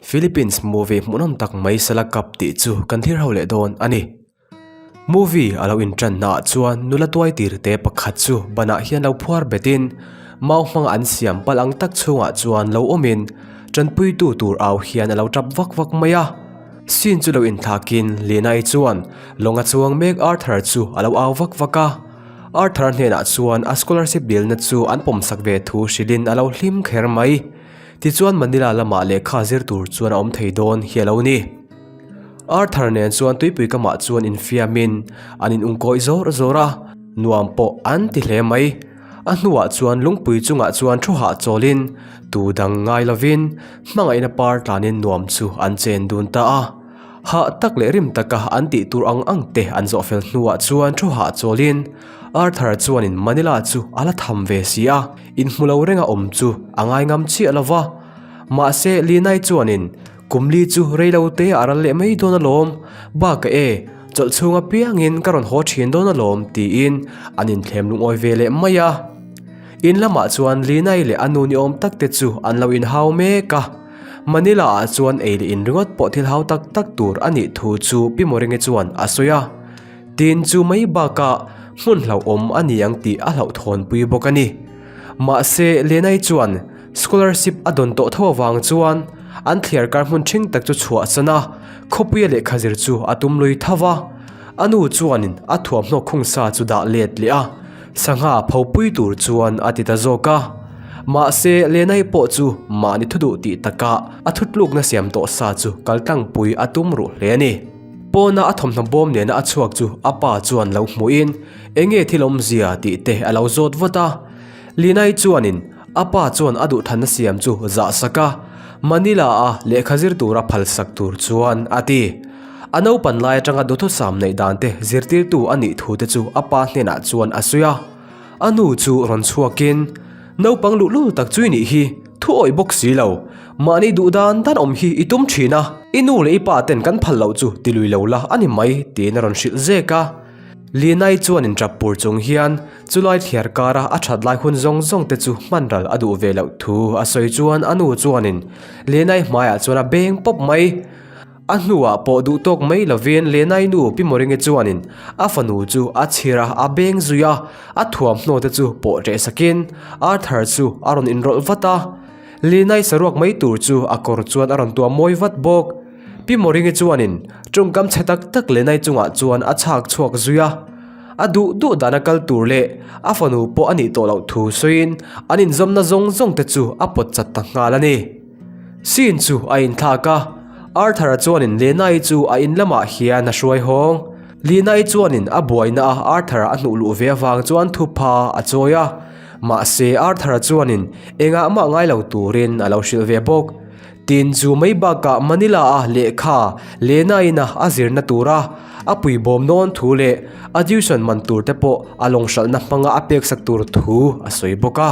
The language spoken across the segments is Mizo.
Philippines movie hmuhnawm tak mai Sala Cup tih chu kan thlir ho leh dawn a ni. Movie a lo intan naah chuan nula tuai tir te pakhat chu banah hian lo phuar betin mau hmanga an siam palh ang tak chhungah chuan lo awmin tanpuitu tur au hian a lo tap vak vak mai a. Scene chu lo inthlakin Lina-i chuan lawnga chuang mek Arthur chu a lo au vak vak a. Arthur hnenah chuan a scholarship dilna chu an pawmsak ve thu hrilhin a lo hlim kher mai. Tichuan Manila lamah lehkha zir tur chuan a awm thei dawn hi a lo ni. Arthur nen chuan tuipui kamah chuan infiamin an inungkawih zawr zawr a, nuam pawh an ti hle mai. A hnuah chuan lungpui chungah chuan thu hahchawlin tu dang ngai lovin hmangaihna par tlanin nuam chu an chen dun ta a. Hah tak leh rim taka an tih tur ang ang te an zawh fel hnuah chuan thu hahchawlin Arthur chuanin Manila chu a la tham ve si a. Inhmu lo renga awm chu a ngai ngam chiah lo va. Mahse, Linai chuanin, Kumli chu rei lo te a ral leh mai dawn alawm, bak e, chawlh chhung apiangin ka rawn haw thin dawn alawm, tiin an inthlem lungawi ve leh mai a. In lamah chuan Linai leh a nu ni awm tak te chu an lo inhau mek a. Manila-ah chuan ei leh in ringawt pawh thil hau tak tak tur a nih thu chu Pi Moringi chuan a sawi a. Tin chu mai bakah hmun hlauhawm a ni ang tih a hlauhthawnpui bawk a ni. Mahse, Lenai chuan scholarship a dawn tawh tho avang chuan an thliar kar hmun ṭhing tak chu chhuah san a, khawpuia lehkha zir chu a tum lui tho va. A nu chuanin a thuamhnaw khungsa chu dah let leh a, sangha phopui tur chuan a ti ta zawk a. Mahse, Lenai pawh chu mahni thu duh tih takah a thutlukna siam tawh sa chu kaltlangpui a tum ruh hle a ni. Pawna a thawmhnaw bawm nena a chhuak chu a pa chuan lo hmuhin enge thil awmzia tih te a lo zawt vat a. Linai chuanin a pa chuan a duhthanna siam chu zah sak a, Manila-a lehkha zir tura phalsak tur chuan a ti. A naupan lai atanga duhthusam neih dan te zirtirtu a nih thu te chu a pa hnenah chuan a sawi a. A nu chu rawn chhuakin, Naupang luhlul tak chu i nih hi, thu awih bawk si lo. Mahni duh dan dan awm hi i tum thin a, i nu leh i pa ten kan phal loh chu ti lui lo la a ni mai, tiin a rawn hrilh zek a. Linai chuan inṭap pur chung hian chulai thliar kara a ṭhat lai hun zawng zawng te chu hman ral a duh ve loh thu a sawi chuan a nu chuanin Linai hmaiah chuan a beng pawp mai. A hnuah pawh duh tawk mai lovin Lenai nu Pi Moringi chuanin a fanu chu a chhir a, a beng zui a, a thuamhnaw te chu pawh ṭeh sakin Arthur chu a rawn inrawlh vat a. Lenai saruak mai tur chu a kawr chuan a rawn tuam mawi vat bawk. Pi Moringi chuanin tawngkam chhe tak tak Lenai chungah chuan a chhak chhuak zui a. A duh duh dana kal tur leh a fanu pawh a nih tawh loh thu sawiin an inzawmna zawng zawng te chu a pawt chat ta nghal a ni. Scene chu a inthlak a, Arthur-a chuanin Lena-i chu a in lamah hian a hruai hawng. Lena-i chuanin a buaina a Arthur-a a hnuh luh ve avang chuan thupha a chawi a, mahse Arthur-a chuanin engah mah ngai lo turin a lo hrilh ve bawk. Tin, chu mai bakah Manila-a lehkha Lena-ina a zirna tura a puibawm dawn thu leh a tuition man tur te pawh a lawng hralhna hmanga a peksak tur thu a sawi bawk a.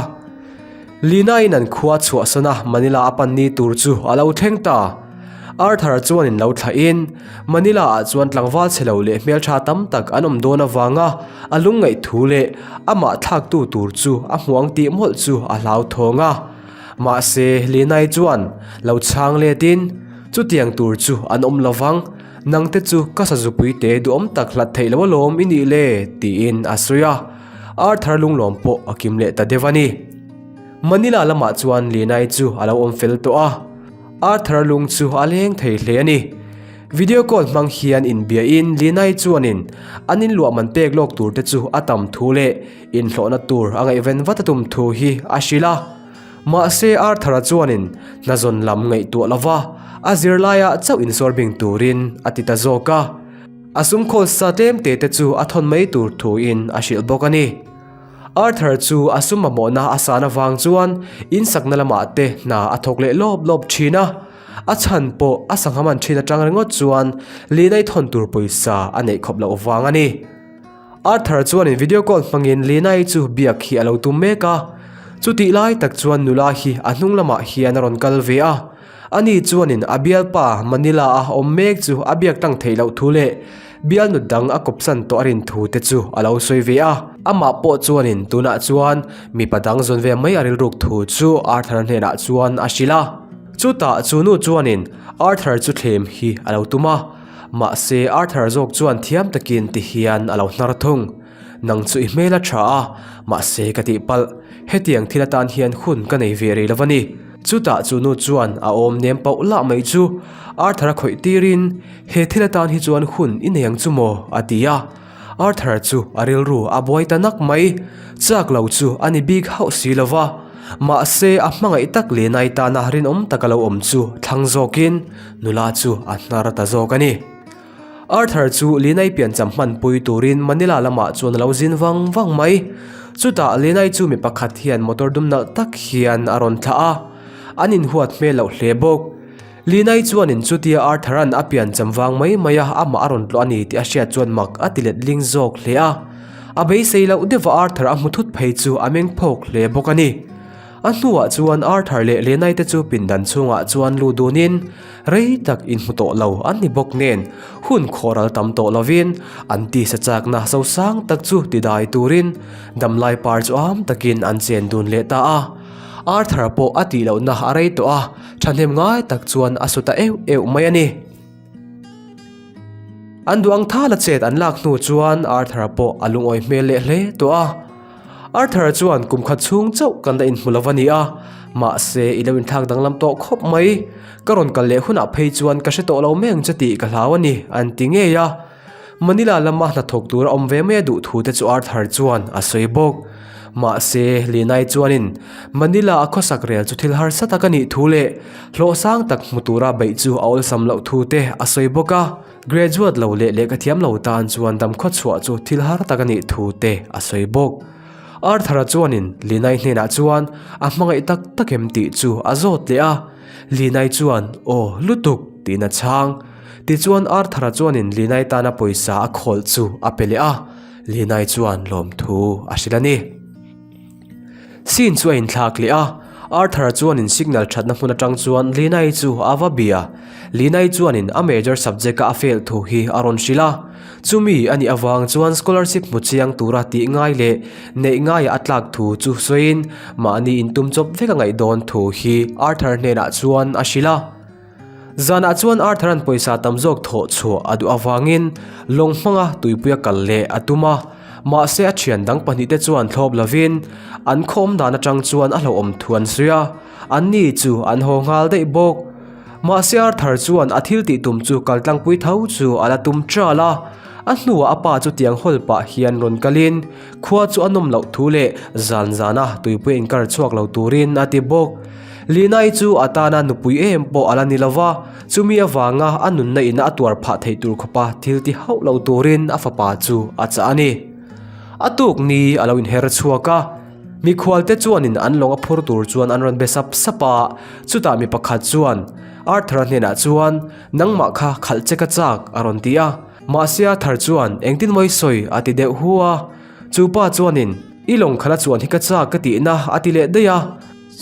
Lina-in an khua chhuahsan a Manila a pan ni tur chu a lo thleng ta. Arthur chuan in lo thlahin Manila-ah chuan tlangval chhe lo leh hmeltha tam tak an awm dawn avanga a lungngaih thu leh amah thlaktu tur chu a hmuang tih mawlh chu a hlauthawng a. Mahse, Lina-i chuan lo chhang letin chutiang tur chu an awm lovang, nangte chu ka sazupui te duhawm tak hlat theih lo alawm i nih le tiin a sawi a. Arthur lunglawm pawh a kim leh ta deuh a ni. Manila lamah chuan Linai chu a lo awm fel tawh a, Arthur lung chu a leng thei hle a ni. Video call hmang hian inbiain Linai chuanin an inluah man pek lawk tur te chu a tam thu leh inhlawhna tur a ngaihven vat a tum thu hi a hrilh a. Mahse Arthur-a chuanin hnazawn lam ngaihtuah lova a zirlaiah chauh insawrbing turin a ti ta zawk a. A sum khawl sa tlem te te chu a thawn mai tur thuin a hrilh bawk a ni. Arthur chu a sum mamawhna a san avang chuan insakna lamah te hna a thawk leh lawp lawp thin a. A chhan pawh a sangha man thin atang ringawt chuan Lina-i thawn tur pawisa a neih khawp loh vang a ni. Arthur chuanin video call hmangin Lina-i chu biak hi a lo tum mek a. Chutih lai tak chuan nula hi a hnung lamah hian a rawn kal ve a. Ani chuanin a bialpa Manila-a awm mek chu a biak tlang theih loh thu leh bialnu dang a kawpsan tawh a rin thu te chu a lo sawi ve a. Amah pawh chuanin tunah chuan mipa dang zawn ve mai a rilruk thu chu Arthur-a hnenah chuan a hrilh a. Chutah chu nu chuanin Arthur chu thlem hi a lo tum a, mahse Arthur zawk chuan thiam takin ti hian a lo hnar thung. Nang chu i hmel a tha a, mahse ka tihpalh, hetiang thil atan hian hun ka nei ve rei lo a ni. Chutah chu nu chuan a awm nem pauh lah mai chu Arthur a khawih tirin, He thil atan hi chuan hun i nei ang chu maw? a ti a. Arthur chu a rilru a buai ta nak mai. Chak lo chu a ni bik hauh si lo va, mahse a hmangaih tak leh nai tana rinawm taka lo awm chu thlang zawkin nula chu a hnar ta zawk a ni. Arthur chu Linai piancham hmanpui turin Manila lamah chuan a lo zin vang vang mai. Chutah Linai chu mi pakhat hian motor dum nalh tak hian a rawn thlah a, an inhuat hmel loh hle bawk. Linai chuanin chutia Arthur-a'n a piancham vang mai mai a amah a rawn tlawh a ni tih a hriat chuan mak a ti let ling zawk hle a. A beisei loh deuha Arthur a hmu thut phei chu a meng phawk hle bawk a ni. A hnuah chuan Arthur leh Lenai te chu pindan chhungah chuan lut dunin rei tak inhmu tawh lo an ni bawk nen hun khawhral tam tawh lovin an tisa chakna sosang tak chu tidai turin damlai par chu am takin an chen dun leh ta a. Arthur pawh a tih lohna a rei tawh a, thahnem ngai tak chuan a su ta euh euh mai a ni. An duh ang thala chet an lak hnu chuan Arthur pawh a lungawi hmel leh hle tawh a. Arthur chuan kum khat chhung chauh kan la inhmu lo a ni a, mahse i lo inthlak danglam tawh khawp mai. Ka rawn kal leh hunah phei chuan ka hre tawh lo mai ang che tih ka hlau a ni, an ti ngei a. Manila lama hnathawk tura awm ve mai a duh thu te chu Arthur chuan a sawi bawk. Mahse, Linai chuanin Manila a khawsak rel chu thil harsa tak a nih thu leh hlawh sang tak hmu tura beih chu a awlsam loh thu te a sawi bawk a. Graduate lo leh lehkha thiam lo tan chuan dam khawchhuah chu thil har tak a nih thu te a sawi bawk. Arthur-a chuanin Linai hnenah chuan a hmangaih tak tak em tih chu a zawt leh a. Linai chuan, Aw, lutuk, tiin a chhang. Tichuan Arthur-a chuanin Linai tana pawisa a khawlh chu a pe leh a, Linai chuan lawmthu a hrilh a ni. Scene chu a inthlak leh a, Arthur-a chuanin signal thatna hmun atang chuan Linai chu a va bia. Linai chuanin a major subject-a a fail thu hi a rawn hrilh a, chumi a nih avang chuan scholarship hmu chiang tura tih ngai leh neih ngaia a tlak thu chu sawiin mahni intum chawp vek a ngaih dawn thu hi Arthur hnenah chuan a hrilh a. Zanah chuan Arthur-a'n pawisa tam zawk thawh chhuah a duh avangin lawng hmanga tuipuia kal leh a tum a, mahse a thian dang pahnihte chuan thlawp lovin an khaw awm dan atang chuan a hlauhawm thu an sawi a, anni chu an haw nghal daih bawk. Mahse Arthur chuan a thil tih tum chu kal tlangpui tho chu a la tum ṭal a, a hnuah a pa chu tiang hawl pah hian rawn kalin khua chu a nawm loh thu leh zan zana tuipuia inkar chhuak lo turin a ti bawk. Linai chu a tana nupui em pawh a la ni lo va, chumi avanga a nunna ina a tuar phah theih tur khawpa thil ti hauh lo turin a fapa chu a chah a ni. A tuk ni a lo inher chhuak a, mikhualte chuanin an lawng a phur tur chuan an rawn be sap sap a, chutah mi pakhat chuan Arthur-a hnenah chuan, Nangmah kha khalh che ka chak, a rawn ti a. Mahse Arthur chuan, Engtin maw i sawi? a ti deuh hu a. Chu pa chuanin, I lawng khalh a chuan hi ka chak ka tihna, a ti leh daih a.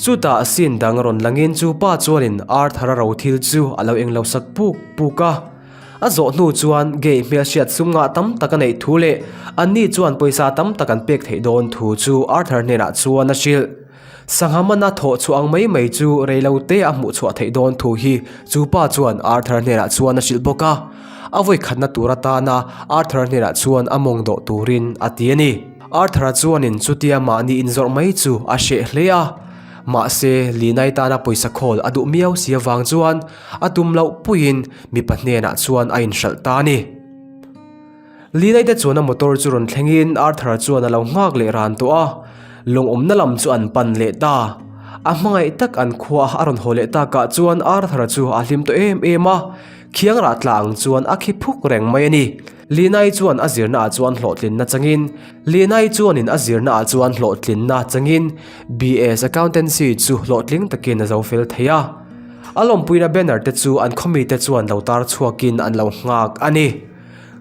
Chutah scene dang rawn langin chu pa chuanin Arthur-a ro thil chu a lo englo sak puk puk a. A zawh hnu chuan gay hmelhriat sum ngah tam tak a neih thu leh anni chuan pawisa tam tak an pek theih dawn thu chu Arthur hnenah chuan a hrilh. Sangha mana thawh chhuah ang mai mai chu reilo te a hmuh chhuah theih dawn thu hi chu pa chuan Arthur hnenah chuan a hrilh bawk a. A vawikhatna tur atana Arthur hnenah chuan a mawng dawh turin a ti a ni. Arthur-a chuanin chutia mahni inzawrh mai chu a hreh hle a, mahse Linai tana pawisa khawl a duh miau si avang chuan a tum loh puiin mipa hnenah chuan a inhralh ta a ni. Linai te chuan a motor chu rawn thlengin Arthur-a chuan a lo nghak leh ran tawh a, lawngawmna lam chu an pan leh ta. A hmangaih tak an khua a rawn haw leh takah chuan Arthur-a chu a hlim tawh em em a, khiang rah tla ang chuan a khi phuk reng mai a ni. Linai chuan a zirna ah chuan hlawhtlinna changin Linai chuanin a zirna ah chuan hlawhtlinna changin BS Accountancy chu hlawhtling takin a zo fel thei a. A lawmpuina banner te chu an khawmite chuan lo tar chhuakin an lo nghak a ni.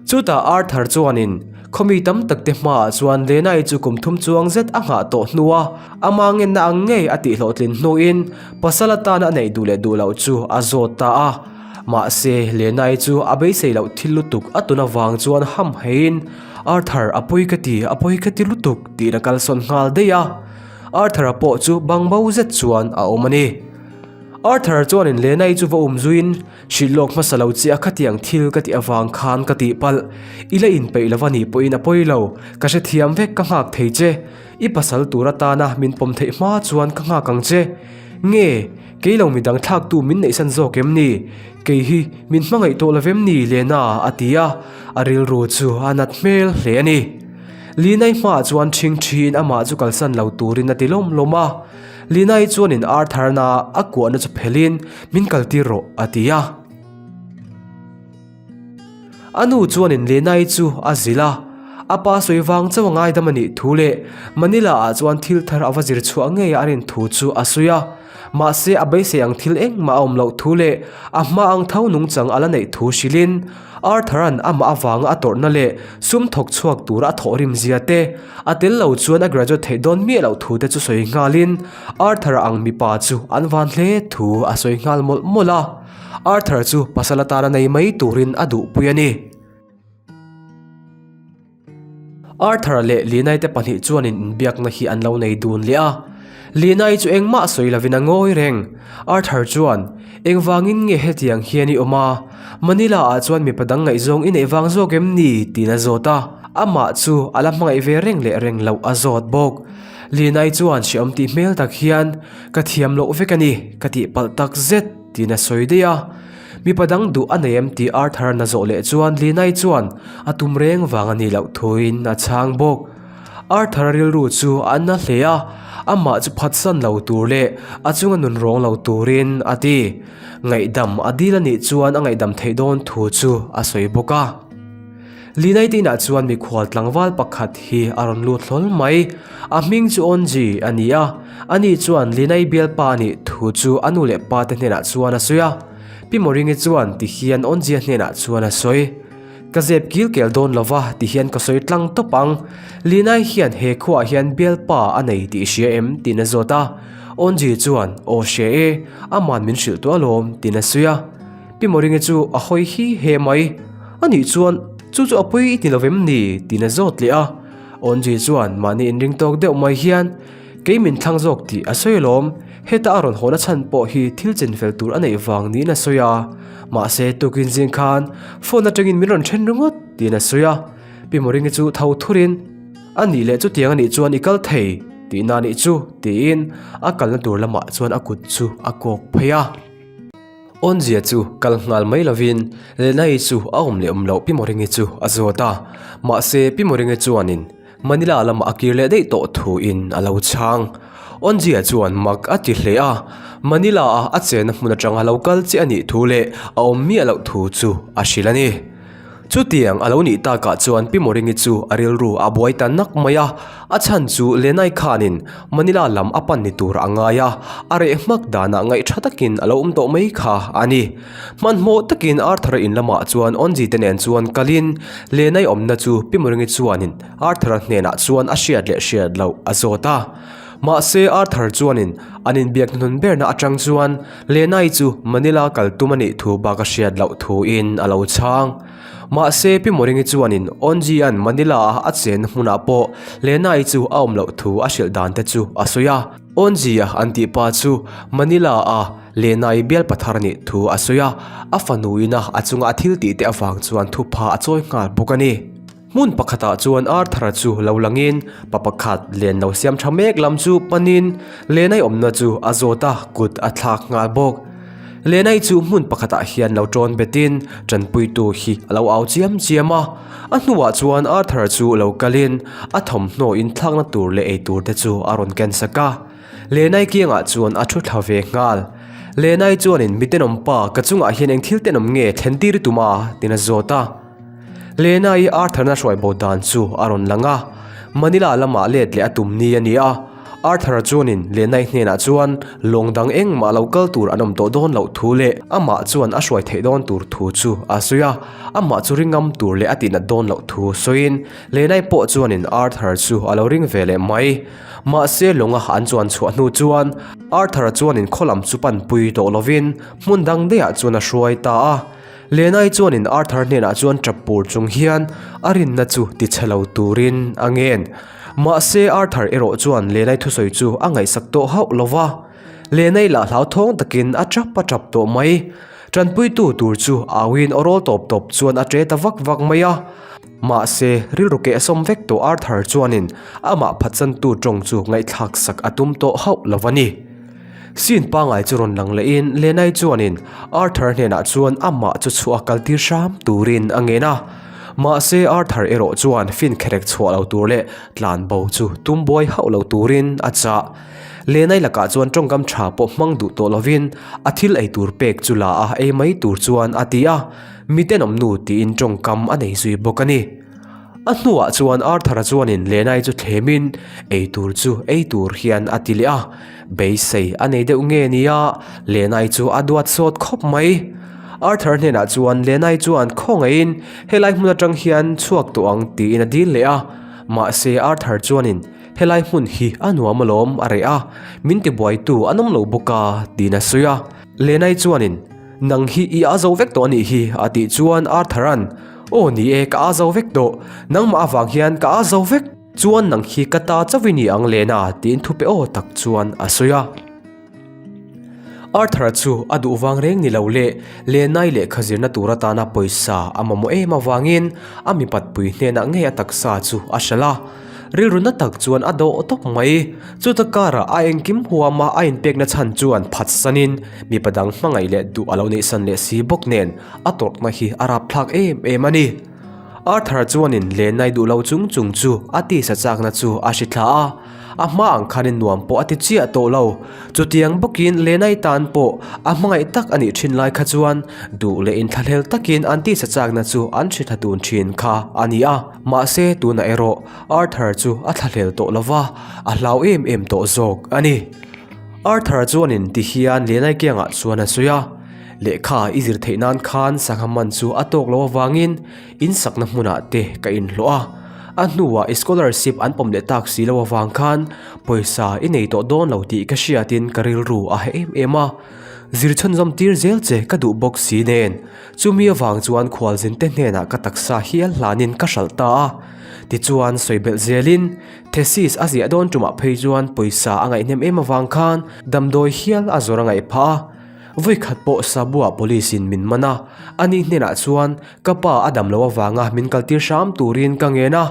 Chutah Arthur chuanin khawmi tam tak te hmaah chuan Lenai chu kum thum chuang zet a nghah tawh hnua ama ngenna ang ngei a tih hlawhtlin hnuin pasal atana a neih duh leh duh loh chu a zawt ta a. Mahse, Lenai chu a beisei loh thil lutuk a tun avang chuan ham haiin, Arthur, a pawi ka ti, a pawi ka ti lutuk, tiin a kalsawn nghal daih a. Arthur-a pawh chu bangbo zet chuan a awm a ni. Arthur chuanin Lena-i chu va um zuiin, Hrilh lawk hmasa lo che a khatiang thil ka tih avang khan ka tihpalh. I la inpeih lo va nih pawhin a pawi lo, ka hrethiam vek ka nghak thei che. I pasal tur atana min pawm theih hma chuan ka nghak ang che. Nge, kei lo midang thlaktu min neihsan zawk em ni? Kei hi min hmangaih tawh lo vem ni Lena? a ti a, a rilru chu a nat hmel hle a ni. Lina-i hmaah chuan ṭhing ṭhiin amah chu kalsan lo turin a ti lawm lawm a. Lina-i chuanin Arthur-na a kuahna chu phelhin min kaltir rawh a ti a. A nu chuanin Lena-i chu a zilh a, a pa sawi vang chauh a ngaidam a nih thu leh Manila-ah chuan thil thar a va zir chhuah ngei a rin thu chu a sawi a. Mahse a beisei ang thil engmah a awm loh thu leh a hma ang tho nungchang a la neih thu hrilhin Arthur-a'n amah avanga a tawrhna leh sum thawk chhuak tura a thawhrim zia te, a tel lo chuan a graduate theih dawn miah loh thu te chu sawi nghalin Arthur-a ang mipa chu an van hle thu a sawi nghal mawlh mawlh a. Arthur chu pasal atana nei mai turin a duhpui a ni. Arthur leh Linai te pahnih chuanin inbiakna hi an lo nei dun leh a. Linai chu engmah sawi lovin a ngawi reng. Arthur chuan, Engvangin nge hetiang hian i awm a? Manila ah chuan mipa dang ngaihzawng i neih vang zawk em ni? tiin a zawt a. Amah chu a la hmangaih ve reng leh reng loh a zawt bawk. Linai chuan hreawm tih hmel tak hian, Ka thiam loh vek a ni, ka tihpalh tak zet, tiin a sawi daih a. Mipa dang duh a nei em tih Arthur-a'n a zawh leh chuan Linai chuan a tum reng vang a nih loh thuin a chhang bawk. Arthur-a rilru chu a na hle a, amah chu phatsan lo tur leh a chunga nun rawng lo turin a ti. Ngaihdam a dil a nih chuan a ngaihdam theih dawn thu chu a sawi bawk a. Linai te inah chuan mikhual tlangval pakhat hi a rawn lut hlawl mai. A hming chu Onji a ni a, ani chuan Linai bialpa a nih thu chu a nu leh pa te hnenah chuan a sawi a. Pi Moringi chuan ti hian Onjia hnenah chuan a sawi. Ka zep kil kel dawn lo va ti hian ka sawi tlang tawp ang. Linai hian he khuaah hian bialpa a nei tih i hria em? tiin a zawt a. Onji chuan, Aw hria e, aman min hrilh tawh alawm tiin a sawi a. Pi Moringi chu a hawi hi he mai. A nih chuan, Chu chu a pui i ti lo vem ni? tiin a zawt leh a. Awnji chuan mahni inring tawk deuh mai hian, Kei min thlang zawk tih a sawi alawm. Heta a rawn hawna chhan pawh hi thil chinfel tur a neih vang niin a sawi a. Mahse, tukin zing khan phone atangin min rawn then ringawt tiin a sawi a. Pi Moringi chu tho thurin, A nih leh chutiang a nih chuan i kal thei tihna a nih chu tiin a kalna tur lamah chuan a kut chu a kawk phei a. Awnzia chu kal nghal mai lovin Lenai chu a awm leh awm loh Pi Moringi chu a zawt a, mahse Pi Moringi chuanin Manila lamah a kir leh daih tawh thuin a lo chhang. Awnzia chuan mak a ti hle a, Manila a a chenna hmun atanga lo kal chiah a nih thu leh a awm miah loh thu chu a hrilh a ni. Chutiang a lo nih takah chuan Pi Moringi chu a rilru a buai ta nak mai a, a chhan chu Lenai khanin Manila lam a pan ni tur a ngai a, a reh hmak danah ngaih tha takin a lo awm tawh mai kha a ni. Hmanhmawh takin Arthur-a in lamah chuan Onji te nen chuan kalin Lenai awmna chu Pi Moringi chuanin Arthur-a hnenah chuan a hriat leh hriat loh a zawt a. Mahse Arthur chuanin an inbiak hnuhnun berna atang chuan Lenai chu Manila kal tum a nih thu bak a hriat loh thuin a lo chhang. Mahse Pi Moringi chuanin Onji-a'n Manila-a a chenna hmunah pawh Lenai chu a awm loh thu a hrilh dan te chu a sawi a. Onji-a an tih pa chu Manila-a Lenai bial pathar a nih thu a sawi a, a fanu ina a chunga a thil tih te avang chuan thupha a chawi nghal bawk a ni. Hmun pakhatah chuan Arthur-a chu lo langin pa pakhat len lo siam tha mek lam chu panin Lenai awmna chu a zawt a, kut a thlak nghal bawk. Lenai chu hmun pakhatah hian lo tawn betin tanpuitu hi a lo au chiam chiam a. A hnuah chuan Arthur-a chu lo kalin a thawmhnaw inthlakna tur leh eitur te chu a rawn ken sak a. Lenai kiangah chuan a thu thla ve nghal. Lenai chuanin mi tenawm pa ka chungah hian eng thil tenawm nge thlen tir i tum a? tiin a zawt a. Lena-i Arthur-na hruai bo dan chu a rawn lang a, Manila lamah let leh a tum ni a ni a. Arthur-a chuanin Lena-i hnenah chuan lawng dang engmah lo kal tur an awm tawh dawn loh thu leh amah chuan a hruai theih dawn tur thu chu a sawi a, amah chu ringam tur leh a tihnat dawn loh thu sawiin Lena-i pawh chuanin Arthur chu a lo ring ve leh mai. Mahse lawnga an chuan chhuah hnu chuan Arthur-a chuanin khaw lam chu panpui tawh lovin hmun dang daihah chuan a hruai ta a. Lenai chuanin Arthur hnenah chuan tap pur chung hian a rinna chu tichhe lo turin a ngen. Mahse Arthur erawh chuan Lenai thusawi chu a ngaihsak tawh hauh lo va. Lenai lah hlauthawng takin a tap a tap tawh mai. Tanpuitu tur chu auin aw rawl tawp tawp chuan a ṭe ta vak vak mai a. Mahse, rilru keh sawm vek tawh Arthur chuanin amah phatsantu tawng chu ngaihthlak sak a tum tawh hauh lo a ni. Scene pangngai chu rawn lang lehin Lenai chuanin Arthur hnenah chuan amah chu chhuah a kaltir hram turin a ngen a. Mahse, Arthur erawh chuan fin kherek chhuah lo tur leh tlan bo chu tum buai hauh lo turin a chah. Lenai lakah chuan tawngkam tha pawh hmang duh tawh lovin a thil ei tur pek chu la a ei mai tur chuan a ti a, mi tenawm nu tiin tawngkam a nei zui bawk a ni. A hnuah chuan Arthur-a chuanin Lenai chu thlemin ei tur chu ei tur hian a ti leh a, beisei a nei deuh nge nia Lenai chu a duat sawt khawp mai. Arthur hnenah chuan Lenai chuan khawngaihin helai hmun atang hian chhuak tawh ang tiin a dil leh a, mahse Arthur chuanin Helai hmun hi a nuam alawm a reh a, min tibuaitu an awm lo bawk a, tiin a sawi a. Lenai chuanin, Nang hi i a zo vek tawh a nih hi, a tih chuan Arthur-a'n, Aw ni e, ka a zo vek tawh, nangmah avang hian ka a zo vek, chuan nang hi ka ta chauh i ni ang Lena, tiin thupe aw tak chuan a sawi a. Arthur-a chu a duh vang reng ni lo leh Lenai lehkha zirna tur atana pawisa a mamawh em avangin a mipatpui hnenah ngei a taksa chu a hralh a. Rilru na tak chuan a dawh tawp mai. Chuta karah a engkim huama a inpekna chhan chuan phatsanin mipa dang hmangaih leh duh a lo neihsan leh si bawk nen a tawrhna hi a rapthlak em em a ni. Arthur chuanin Lenai duh lo chung chung chu a tisa chakna chu a hri thla a. A hma ang khanin nuam pawh a ti chiah tawh lo. Chutiang bawkin Lenai tan pawh a hmangaih tak a nih thin lai kha chuan duh leh inthlahlel takin an tisa chakna chu an hri thla tun thin kha a ni a. Mahse tunah erawh Arthur chu a thlahlel tawh lo va, a hlau em em tawh zawk a ni. Arthur chuanin ti hian Lenai kiangah chuan a sawi a, Lehkha i zir theih nan khan sangha man chu a tawk lo avangin In sakna hmunah te ka inhlawh a, a hnuah i scholarship an pawm leh tak si lo avang khan pawisa i nei tawh dawn lo tih ka hriatin ka rilru a heh em em a. Zir chhunzawm tir zel che ka duh bawk si nen, chumi avang chuan khualzin te hnenah ka taksa hial hlanin ka hralh ta a. Tichuan sawi belh zelin thesis a ziah dawn tumah phei chuan pawisa a ngaihnem em avang khan damdawi hial a zawr a ngaih phah a. Vawikhat pawh Sabuah police in min man a, ani hnenah chuan Ka pa a dam loh avanga min kaltir hram turin ka ngen a,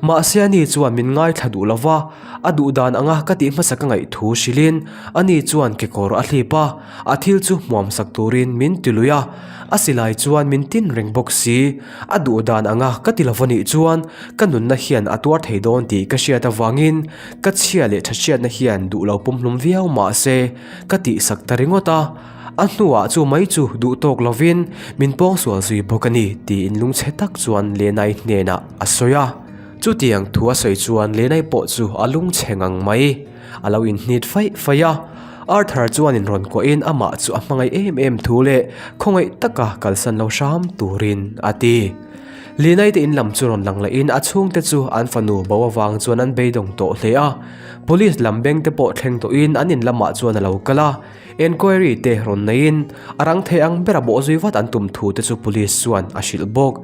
mahse ani chuan min ngaithla duh lo va, a duh dan anga ka tih hmasa ka ngaih thu hrilhin ani chuan kekawr a hlip a, a thil chu hmuam sak turin min ti lui a, a silai chuan min tin reng bawk si, a duh dan anga ka ti lo va nih chuan ka nunna hian a tuar thei dawn tih ka hriat avangin ka chhia leh tha hriatna hian duh lo pumhlum viau mahse ka tihsak ta ringawt a. A hnuah chu mai chu duh tawk lovin min pawngsual zui bawk a ni tiin lungchhe tak chuan Lenai hnenah a sawi a. Chutiang thu a sawi chuan Lenai pawh chu a lungchhe ngang mai. A lo inhnit faih faih a. Arthur chuan inrawn kuahin amah chu a hmangaih em em thu leh khawngaih taka kalsan lo hram turin a ti. Lenai te in lam chu rawn lang lehin a chhungte chu an fanu bo avang chuan an beidawng tawh hle a. Police lam beng te pawh thleng tawhin an in lamah chuan a lo kal a. Enquiry te rawn neiin a rang thei ang bera bawh zui vat an tum thu te chu police chuan a hrilh bawk.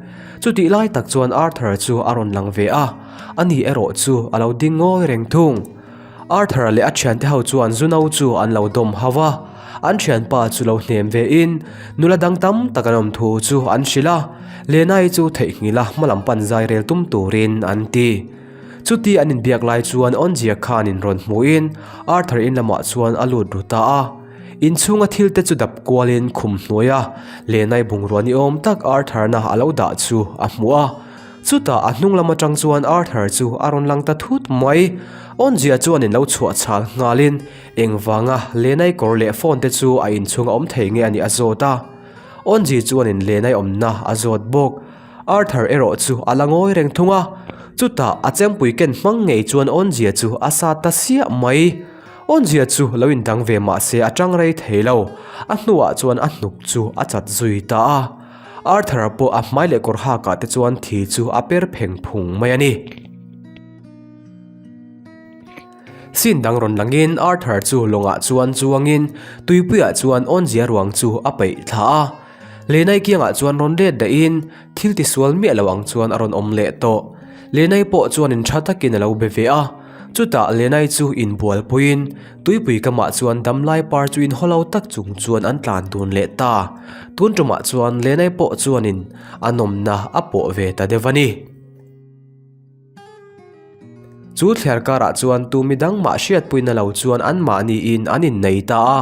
Chutih lai tak chuan Arthur chu a rawn lang ve a, ani erawh chu a lo ding ngawi reng thung. Arthur leh a thiante ho chuan Zuno chu an lo dawm hauh a, an thianpa chu lo hnem ve in nula dang tam tak an awm thu chu an hrilh a, Lenai chu theihnghilh a hmalam pan zai rel tum turin an ti. Chuti an inbiak lai chuan Onzia khanin rawn hmuhin Arthur in lamah chuan a lut ru ta a. Inchhunga thil te chu dap kualin khum hnuaia Lenai bungrua ni awm tak Arthur-na a lo dah chu a hmu a. Chutah a hnung lam atang chuan Arthur chu a rawn lang ta thut mai. Onzia chuan in lo chhuah chhal nghalin engvanga Lenai kawr leh phone te chu a inchhunga awm thei nge a nih a zawt a. Onzi chuanin Lenai awmna a zawt bawk. Arthur erawh chu a la ngawi reng thung a, chutah a chempui ken hmang ngei chuan Awnzia chu a sat ta siah mai. Awnzia chu lo indang ve mah se a tang rei thei lo, a hnuah chuan a hnuk chu a chat zui ta a. Arthur-a pawh a hmai leh kawr hakah te chuan thi chu a per pheng phung mai a ni. Scene dang rawn langin Arthur chu lawngah chuan chuangin tuipuiah chuan Awnzia ruang chu a peih thla a. Lenai kiangah chuan rawn let dahin thil tisual miah lo ang chuan a rawn awm leh tawh. Lenai pawh chuanin tha takin a lo be ve a. Chutah Lenai chu inbualpuiin tuipui kamah chuan damlai par chu inhaw lo tak chung chuan an tlan dun leh ta. Tun tumah chuan Lenai pawh chuanin a nawmna a pawh ve ta deuh a ni. Chu thliar karah chuan tu midang mah hriatpuina lo chuan anmahniin an innei ta a.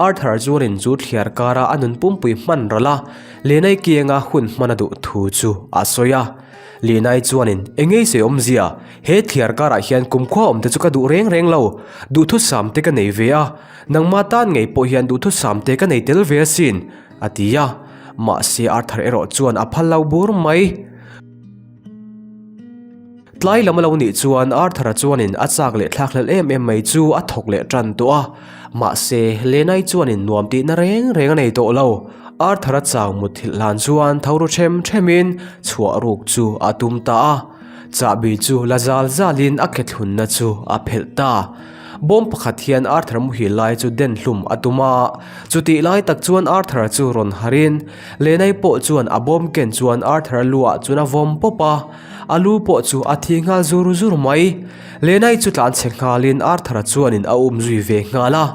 Arthur chuanin chu thliar kara a nun pumpui hman ral a, Lenai kianga hun hman a duh thu chu a sawi a. Lenai chuanin, Engei sawi awmzia, he thliar karah hian kumkhua awmte chu ka duh reng reng lo, duhthusam te ka nei ve a, nangma tan ngei pawh hian duhthusam te ka nei tel ve asin, a ti a. Mahse Arthur erawh chuan a phal lo bur mai. Tlai lam a lo nih chuan Arthur-a chuanin a chak leh thlak hlelh em em mai chu a thawk leh tan tawh a, mahse Lenai chuanin nuam tihna reng reng a nei tawh lo. Arthur-a chau mutthilh hlan chuan tho ru them themin chhuah ruk chu a tum ta a, chahbi chu la zal zalin a kethlunna chu a phelh ta. Bawm pakhat hian Arthur muhil lai chu den hlum a tum a, chutih lai tak chuan Arthur-a chu rawn harhin Lenai pawh chuan a bawm ken chuan Arthur-a lu ah chuan a vawm pawp a, a lu pawh chu a thi nghal zur zur mai. Lenai chu tlan chhe nghalin Arthur-a chuanin a um zui ve nghal a.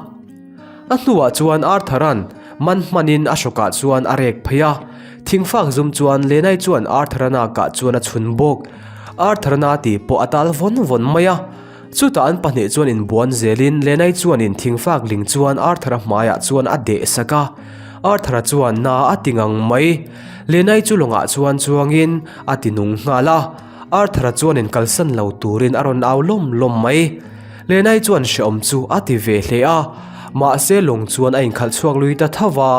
A hnuah chuan Arthur-a'n man hmanin a hrawkah chuan a rek phei a, thingfak zum chuan Lenai chuan Arthur-a nakah chuan a chhun bawk. Arthur-a na tih pawh a tal vawn vawn mai a. Chutah an pahnih chuan inbuan zelin Lenai chuanin thingfak ling chuan Arthur-a hmaiah chuan a deh sak a. Arthur-a chuan na a ti ngang mai. Lenai chu lawngah chuan chuangin a ti nung nghal a. Arthur-a chuanin kalsan lo turin a rawn au lawm lawm mai. Lenai chuan hrehawm chu a ti ve hle a. Mahse lawng chuan a inkhalh chhuak lui ta tho va,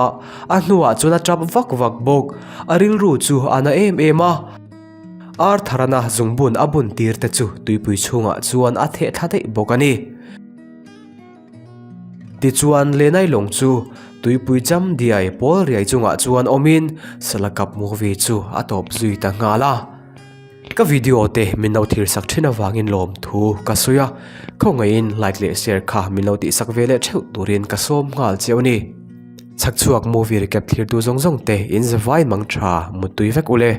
a hnuah chuan a tap vak vak bawk. A rilru chu a na em em a. Arthur-ana zungbun a bun tir te chu tuipui chhungah chuan a theh thla daih bawk a ni. Tichuan Lenai lawng chu tuipui cham diai pawl riai chungah chuan awmin Salakap movie chu a tawp zui ta nghal a. Ka video te min lo thir sak thin avangin lawmthu ka sawi a, khawngaihin like leh share kha min lo tihsak ve leh theuh turin ka sawm nghal che u ni. Chhakchhuak movie recap thirtu zawng zawng te in zavai mang tha muttui vek ule.